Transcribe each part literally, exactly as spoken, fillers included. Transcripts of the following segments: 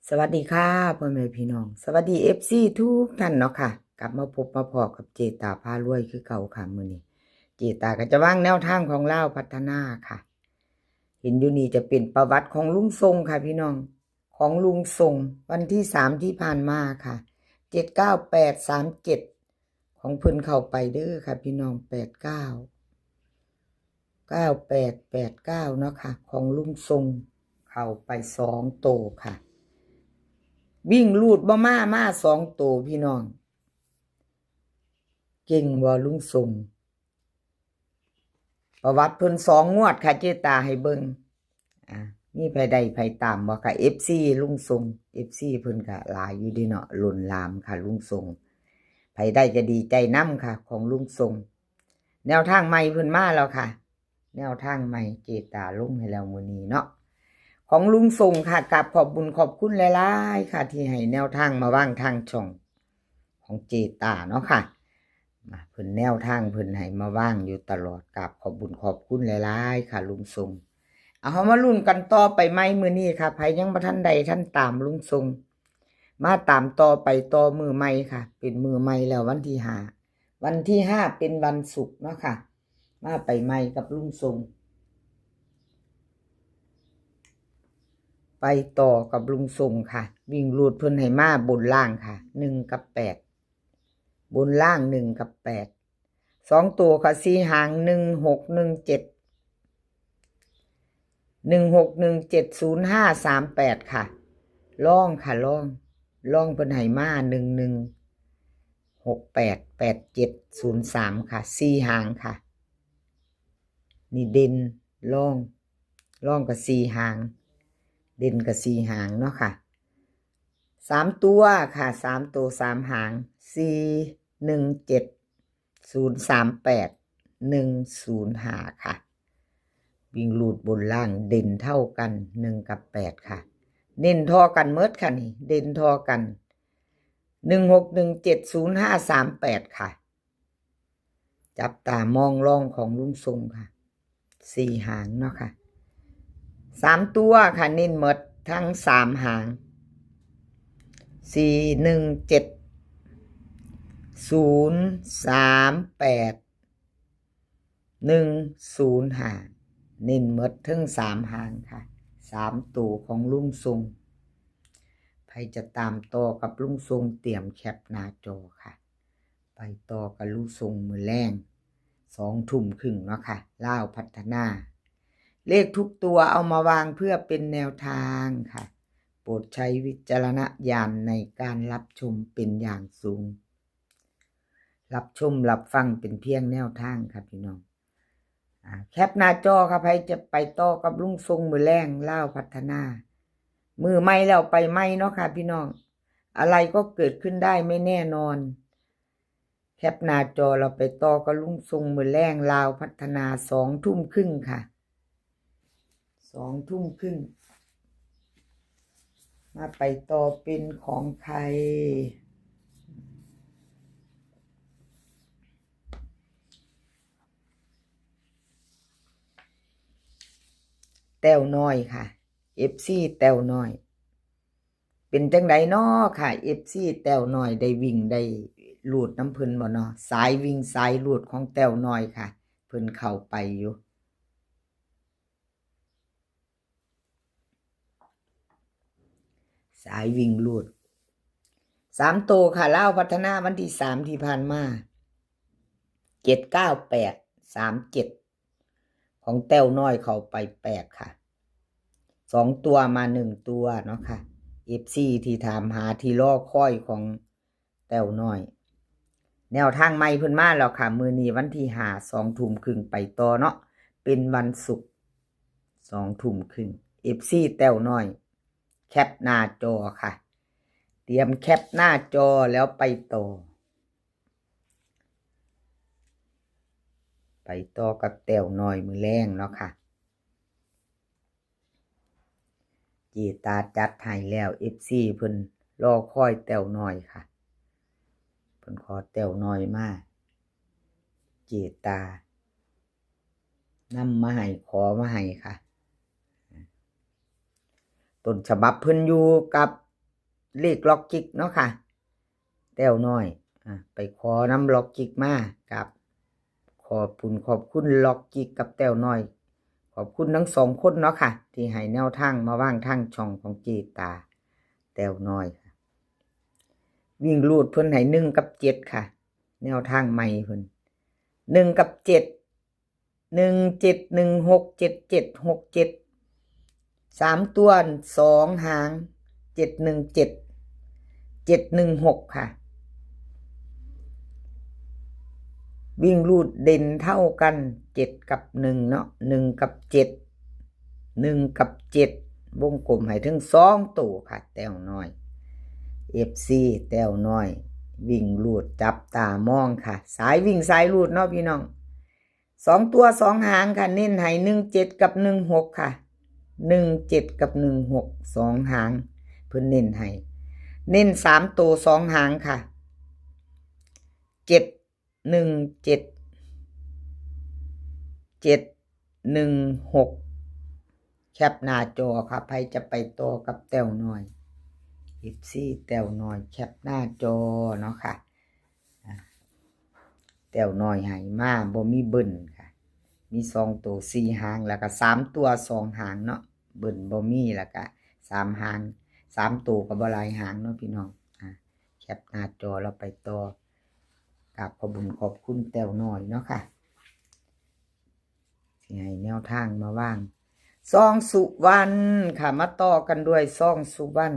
สวัสดีค่ะพ่อแม่พี่น้อง สวัสดี เอฟซี ทุกท่านเนาะค่ะ กลับมาพบมาพ้อกับเจตาพารวยคือเก่าค่ะ มื้อนี้ เจตาก็จะวางแนวทางของลาวพัฒนาค่ะ เห็นอยู่นี่จะเป็นประวัติของลุงทรงค่ะพี่น้อง ของลุงทรง วันที่สามที่ผ่านมาค่ะ เจ็ดเก้าแปดสามเจ็ด ของเพิ่นเข้าไปเด้อค่ะพี่น้อง แปดเก้า เก้าแปดแปดเก้า เนาะค่ะ ของลุงทรงเข้าไปสองโตค่ะ วิ่งรูดบ่มา มาสองโตพี่น้อง เก่งบ่ลุงทรง ประวัติเพิ่นสองงวดค่ะ เจตาให้เบิ่ง อ่า มีไผได้ไผตามบ่ค่ะ เอฟซี ลุงทรง เอฟซี เพิ่นก็หลายอยู่เด้เนาะ ล้นหลามค่ะลุงทรง ไผได้ก็ดีใจนำค่ะ ของลุงทรง แนวทางใหม่เพิ่นมาแล้วค่ะ แนวทางใหม่เจตาลงให้แล้วมื้อนี้เนาะ ของลุงทรงค่ะ กราบขอบบุญขอบคุณหลายๆค่ะ ที่ให้แนวทางมาวางทางช่องของเจตาเนาะค่ะ มาเพิ่นแนวทางเพิ่นให้มาวางอยู่ตลอด กราบขอบบุญขอบคุณหลายๆค่ะลุงทรง เอาเฮามาลุ้นกันต่อไปใหม่มื้อนี้ค่ะ ไผยังบ่ทันได้ทันตามลุงทรง มาตามต่อไปต่อมื้อใหม่ค่ะ เป็นมื้อใหม่แล้ววันที่ห้า วันที่ห้าเป็นวันศุกร์เนาะค่ะ มาไปใหม่กับลุงทรง ไปต่อกับลุงทรงค่ะ วิ่งรูดเพิ่นให้มาบนล่างค่ะ หนึ่งกับแปด บนล่าง หนึ่งกับแปด สองโตค่ะ สี่หาง หนึ่งหกหนึ่งเจ็ด หนึ่งหกหนึ่งเจ็ด ศูนย์ห้าสามแปด ค่ะ ล่องค่ะ ล่อง ล่องเพิ่นให้มา หนึ่งหนึ่ง หกแปด แปดเจ็ด ศูนย์สาม ค่ะ สี่หางค่ะ นี่เด่น ล่อง ล่องก็สี่หาง เด่นก็สี่หางเนาะค่ะ สามตัวค่ะ สามโต สามหาง สี่หนึ่งเจ็ด ศูนย์สามแปด หนึ่งศูนย์ห้า ค่ะ วิ่งรูดบนล่างเด่นเท่ากัน หนึ่งกับแปด ค่ะ เน้นท่อกันเมิดค่ะนี่ เด่นท่อกัน หนึ่งหกหนึ่งเจ็ด ศูนย์ห้าสามแปด ค่ะ จับตามองล่องของลุงทรงค่ะ สี่หางเนาะค่ะ สามตัวค่ะ เน้นเมิดทั้งสามหาง สี่หนึ่งเจ็ด ศูนย์สามแปด หนึ่งศูนย์ห้า เน้นเมิดทั้งสามหางค่ะ สามโตของลุงทรง ไผจะตามต่อกับลุงทรง เตรียมแคปหน้าจอค่ะ ไปต่อกับลุงทรงมื้อแลง สองทุ่มครึ่งเนาะค่ะ ลาวพัฒนา เลขทุกตัวเอามาวางเพื่อเป็นแนวทางค่ะ โปรดใช้วิจารณญาณในการรับชมเป็นอย่างสูง รับชมรับฟังเป็นเพียงแนวทางค่ะพี่น้อง อ่า แคปหน้าจอค่ะ ไผจะไปต่อกับลุงทรงมื้อแลง ลาวพัฒนา มื้อใหม่แล้วไปใหม่เนาะค่ะพี่น้อง อะไรก็เกิดขึ้นได้ไม่แน่นอน แคปหน้าจอ เราไปต่อกับลุงทรงมื้อแลง ลาวพัฒนา สองทุ่มครึ่งค่ะ สองทุ่มครึ่ง มาไปต่อเป็นของใคร แต้วน้อยค่ะ เอฟซี แต้วน้อย เป็นจังใดน้อค่ะ เอฟซี แต้วน้อย ได้วิ่งได้รูดนำเพิ่นบ่น้อ สายวิ่งสายรูดของแต้วน้อยค่ะ เพิ่นเข้าไปอยู่ สายวิ่งรูด สามโตค่ะ ลาวพัฒนาวันที่สามที่ผ่านมา เจ็ดเก้าแปดสามเจ็ด ของแต้วน้อยเข้าไปแปดค่ะ สองตัวมาหนึ่งตัวเนาะค่ะ เอฟซี ที่ถามหาที่รอคอยของแต้วน้อย แนวทางใหม่เพิ่นมาแล้วค่ะ มื้อนี้วันที่ห้า สองทุ่มครึ่งไปต่อเนาะ เป็นวันศุกร์ สองทุ่มครึ่ง เอฟซี แต้วน้อย แคปหน้าจอค่ะ เตรียมแคปหน้าจอแล้วไปต่อ ไปต่อกับแต้วน้อยมื้อแลงเนาะค่ะ เจตาจัดให้แล้ว เอฟซี เพิ่นรอคอยแต้วน้อยค่ะ เพิ่นขอแต้วน้อยมา เจตานำมาให้ ขอมาให้ค่ะ ต้นฉบับเพิ่นอยู่กับ เลขล็อกจิกเนาะค่ะ แต้วน้อย อ่ะ ไปขอนำล็อกจิกมาครับ ขอบคุณ ขอบคุณล็อกจิกกับแต้วน้อย ขอบคุณทั้งสองคนเนาะค่ะ ที่ให้แนวทางมาวางทางช่องของเจตา แต้วน้อยค่ะ วิ่งรูดเพิ่นให้หนึ่งกับเจ็ดค่ะ แนวทางใหม่เพิ่น หนึ่งกับเจ็ด หนึ่งเจ็ดหนึ่งหกเจ็ดเจ็ดหกเจ็ด สามตัวสองหาง เจ็ดหนึ่งเจ็ด เจ็ดหนึ่งหกค่ะ วิ่งรูดเด่นเท่ากัน เจ็ดกับหนึ่งเนาะ หนึ่งกับเจ็ด หนึ่งกับเจ็ด วงกลมให้ถึงสองตัวค่ะ แต้วน้อย เอฟซี แต้วน้อย วิ่งรูดจับตามองค่ะ สายวิ่งสายรูดเนาะพี่น้อง สองตัวสองหางค่ะ เน้นให้หนึ่งเจ็ดกับหนึ่งหกค่ะ หนึ่งเจ็ดกับหนึ่งหก สองหาง เพิ่นเน้นให้ เน้นสามตัวสองหางค่ะ เจ็ดหนึ่งเจ็ด เจ็ดหนึ่งหก แคปหน้าจอค่ะ ใครจะไปต่อกับแต้วน้อย เอฟซี แต้วน้อย แคปหน้าจอเนาะค่ะ อ่ะ แต้วน้อยให้มาบ่มีเบิ้ลค่ะ มีสองตัวสี่หาง แล้วก็สามตัวสองหางเนาะ เบิ้ลบ่มี แล้วก็สามหาง สามตัวก็บ่หลายหางเนาะพี่น้อง อ่ะ แคปหน้าจอแล้วไปต่อ กราบขอบบุญขอบคุณแต้วน้อยเนาะค่ะ ที่ให้แนวทางมาวาง ซองสุวรรณค่ะ มาต่อกันด้วยซองสุวรรณ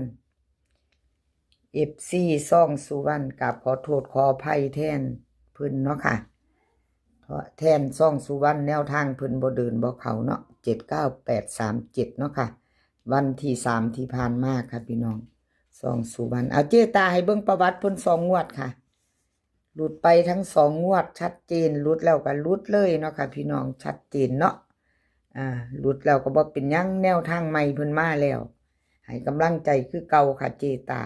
เอฟซี ซองสุวรรณ กราบขอโทษขออภัยแทนเพิ่นเนาะค่ะ เพราะแทนซองสุวรรณ แนวทางเพิ่นบ่เดินบ่เข้าเนาะ เจ็ดเก้าแปดสามเจ็ดเนาะค่ะ วันที่สามที่ผ่านมาค่ะพี่น้อง ซองสุวรรณ เอาเจตาให้เบิ่งประวัติเพิ่นสองงวดค่ะ หลุดไปทั้งสองงวดชัดเจน หลุดแล้วก็หลุดเลยเนาะค่ะพี่น้อง ชัดเจนเนาะ อ่า หลุดแล้วก็บ่เป็นหยัง แนวทางใหม่เพิ่นมาแล้ว ให้กำลังใจคือเก่าค่ะเจตา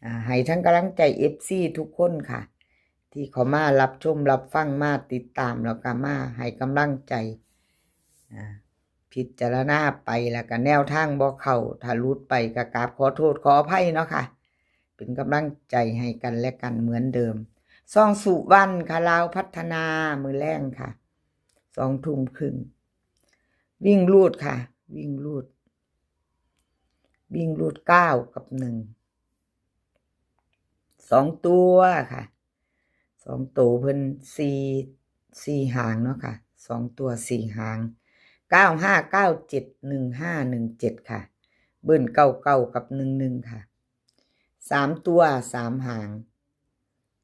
อ่า ให้ทั้งกำลังใจ เอฟซี ทุกคนค่ะ ที่เข้ามารับชมรับฟัง มาติดตาม แล้วก็มาให้กำลังใจ อ่า พิจารณาไปแล้วก็แนวทางบ่เข้า ถ้าหลุดไปก็กราบขอโทษขออภัยเนาะค่ะ เป็นกำลังใจให้กันและกันเหมือนเดิม ซองสุวรรณค่ะ ลาวพัฒนา มื้อแลงค่ะ สองทุ่มครึ่ง วิ่งรูดค่ะ วิ่งรูด วิ่งรูดเก้ากับหนึ่ง สองตัวค่ะ สองตัวเพิ่นสี่ สี่หางเนาะค่ะ สองตัวสี่หาง เก้าห้าเก้าเจ็ด หนึ่งห้าหนึ่งเจ็ดค่ะ เบิ้ลเก้าเก้ากับหนึ่งหนึ่งค่ะ สามตัวสามหาง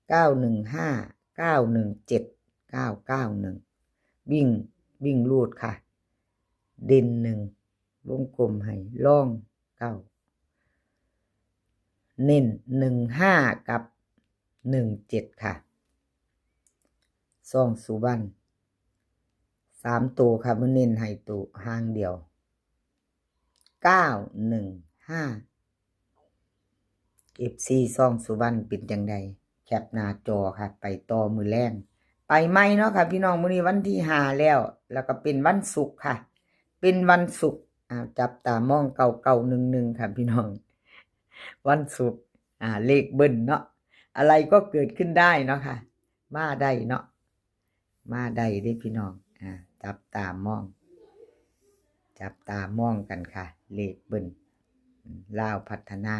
เก้าหนึ่งห้า เก้าหนึ่งเจ็ด เก้าเก้าหนึ่ง วิ่ง วิ่งรูดค่ะ เด่นหนึ่ง วงกลมให้ ร่องเก้า เน้นหนึ่งห้ากับหนึ่งเจ็ดค่ะ ซองสุวรรณ สามตัวค่ะ มื้อเน้นให้ตัวหางเดียว เก้าหนึ่งห้า เอฟซี ซองสุวรรณเป็นจังใด แคปหน้าจอค่ะ ไปต่อมื้อแลง ไปใหม่เนาะค่ะพี่น้อง มื้อนี้วันที่ห้าแล้ว แล้วก็เป็นวันศุกร์ค่ะ เป็นวันศุกร์ อ่า จับตามองเก้าเก้าหนึ่งหนึ่งค่ะพี่น้อง วันศุกร์ อ่า เลขเบิ้ลเนาะ อะไรก็เกิดขึ้นได้เนาะค่ะ มาได้เนาะ มาได้เด้พี่น้อง อ่า จับตามอง จับตามองกันค่ะ เลขเบิ้ล ลาวพัฒนา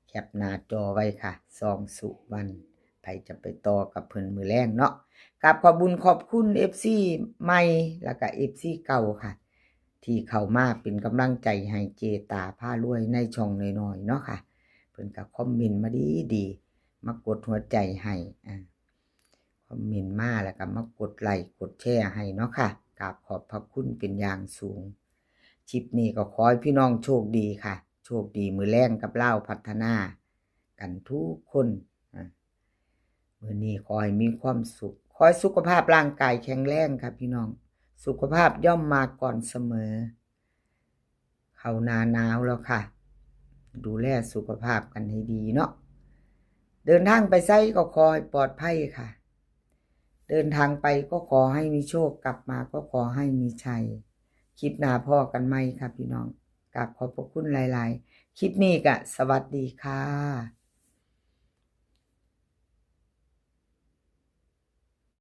แคปหน้าจอไว้ค่ะ ซองสุวรรณ ไผจะไปต่อกับเพิ่นมื้อแลงเนาะ กราบขอบบุญขอบคุณ เอฟซี ใหม่ แล้วก็ เอฟซี เก่าค่ะ ที่เข้ามาเป็นกำลังใจให้เจตาพารวยในช่องน้อยๆเนาะค่ะ เพิ่นก็คอมเมนต์มาดีๆ มากดหัวใจให้ อ่า คอมเมนต์มาแล้วก็มากดไลค์กดแชร์ให้เนาะค่ะ กราบขอบพระคุณเป็นอย่างสูง คลิปนี้ก็ขอให้พี่น้องโชคดีค่ะ โชคดีมื้อแลงกับลาวพัฒนากันทุกคน อ่ะ มื้อนี้ขอให้มีความสุข ขอให้สุขภาพร่างกายแข็งแรงค่ะพี่น้อง สุขภาพย่อมมาก่อนเสมอ เข้าหน้าหนาวแล้วค่ะ ดูแลสุขภาพกันให้ดีเนาะ เดินทางไปไสก็ขอให้ปลอดภัยค่ะ เดินทางไปก็ขอให้มีโชค กลับมาก็ขอให้มีชัย คลิปหน้าพ้อกันใหม่ค่ะพี่น้อง กราบขอบพระคุณหลายๆ คลิปนี้ก็สวัสดีค่ะ